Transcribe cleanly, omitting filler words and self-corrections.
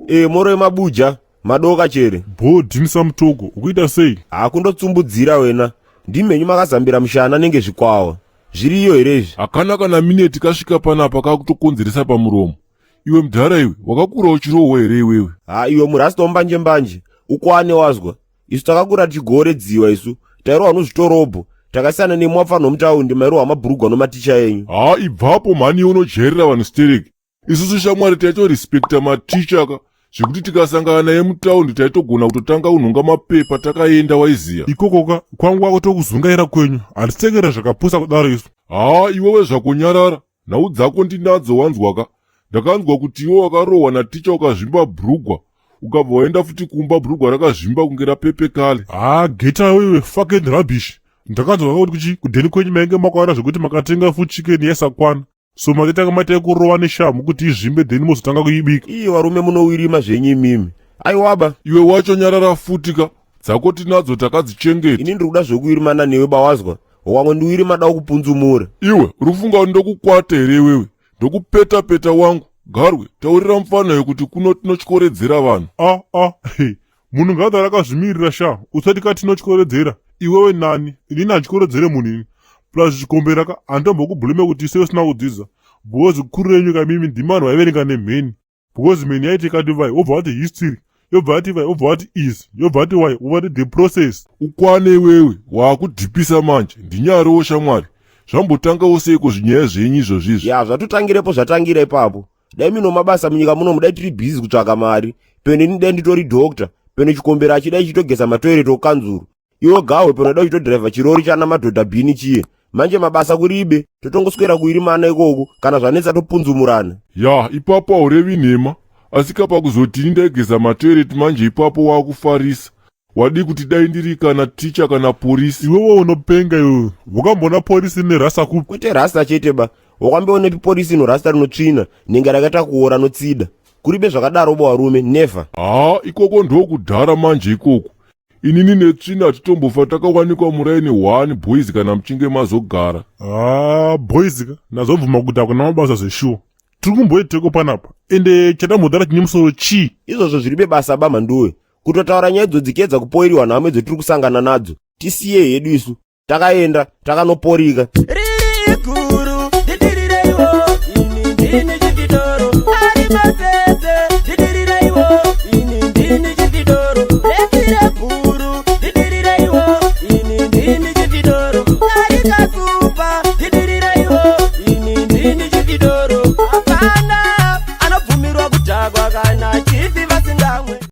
E, moro yemabuja madoka chere. Bho dhinisa mutoko ukuita sei? Hakundotsumbudzira wena, ndimhenyu makazambira mushana nenge zvikwawa. Zviriyo here izvi? Hakana kana mineti kasvika panapa kakutokonzeresa pamuromo. Iwe mudhara iwe, wakakura uchirohwa here iwewe? Ha, iwe murasta mbanje mbanje, ukwane wazwa. Isu takakura tichigoredziwa isu, tairohwa nozvitorobho, takasiyana nemwi wapfanwa mutaundi mairohwa mabhurugwa nomaticha enyu. Ha, ibvapo mhani iwe unojairira vanhu stereki. Isusu shamwari taitorespekta maticha ka zvekuti tikasangana naye mutaundi taitogona kutotanga kunhonga mapepa takaenda waiziya. Ikokoka kwangu kwakutokuzungaira kwenyu, handisitengera zvakapusa kudaro isu. Ha, iwewe zvakonyarara, nhau dzako ndinadzo wanzwaka. Ndakanzwa kuti iwe wakarohwa naticha ukazvimba bhurugwa, ukabva waenda futi kumba bhurugwa rakazvimba kunge rapepe kale. Ha, geta iwe fucking rubbish. Ndakanzwa kuti kuchi kudheni kwenyu mainge makawana zvekuti makatenga futi chicken yaisakwana. So matitanga maita kurova neshamhu kuti izvimbe then mozotanga kuibika. Iye varume munowirima zvenyu imimi. Aiwaba. Iwe wacho nyarara futi ka, dzako tinadzo takadzichengeta. Ini ndiri kuda zvekuwirimana newe bawazwa. Wakangondiwirima da kupunzumura. Iwe uri kufunga kuti ndokukwata here iwewe? Ndokupeta-peta wangu. Garwe, taurira mufana uyu kuti kuno tinotyoredzera vanhu. Ah ah, hey. Munhu ngaadaro akazvimirira sha, usati ka tinotyoredzera. Iwewe nani? Inini handityoredzere munhu ini. Plus chikombera ka handitombokublame kuti isewe usina kudzidza. Because kuru renyu kamimi ndimi vanhu vaiverenga nemheni. Because mheni yaiti ikati vai wobva wati history, yobva yati vai wobva wati is, yobva yati why, wobva wati the process. Ukwane iwewe, waakudhipisa manje. Ndinyarewo shamwari. Zvambotangawo seiko zvinyaya zvenyu izvozvizvi? Ya, zvatotangirepo zvatangira ipapo. Dai mino mabasa munyika muno mudai tiri busy kutsvaka mari. Peno ini dai nditori doctor, peno chikombera achidai chitogeza matoilet okanzuru. Iwe gawe peno dai uchitodhiraivha chirori chana madhodha bhini chiye. Manje mabasa kuribe, totongoswera kuirimana ikoko, kana zvanetsa topunzumurana. Ya, ipapo haurevi nhema. Asi kapa kuzoti ini ndaigeza matoilet manje ipapo waakufarisa. Wadii kuti dai ndiri kana ticha kana porisi? Iwewe unopenga iwewe. Wakamboona porisi rine rasta kupi? Kwete rasta chete ba. Wakambonepi porisi ino rasta rinotsvina, nenge rakaita kuora notsida. Kuribe zvakadaro bo varume, never. Ha, ikoko ndokudhara manje ikoko. Inini netsvina hatitombofa takawanikwa muraini 1 boys kana muchinge mazogara. Ah, boys ka, ndazobvuma kuti hakuna mabasa zveshuwa. Tiri kumboiteko panapa. Ende chandambodhara chine musoro chii? Izvozvo zviribe basa ba mhanduwe. Kutotaura nyaya idzodzi kedza kupoiriwa nhamo idzo tiri kusangana nadzo. Tisiye hedu isu. Takaenda, takanoporika. Riri guru ndidirireiwo ini ndini chifitoro ari masese ndidirireiwo ini ndini chifitoro retire bhuru ndidirireiwo ini ndini chifitoro ari kasupa ndidirireiwo ini ndini chifitoro hapana anobvumirwa kudhakwa kana chifi vasingamwe.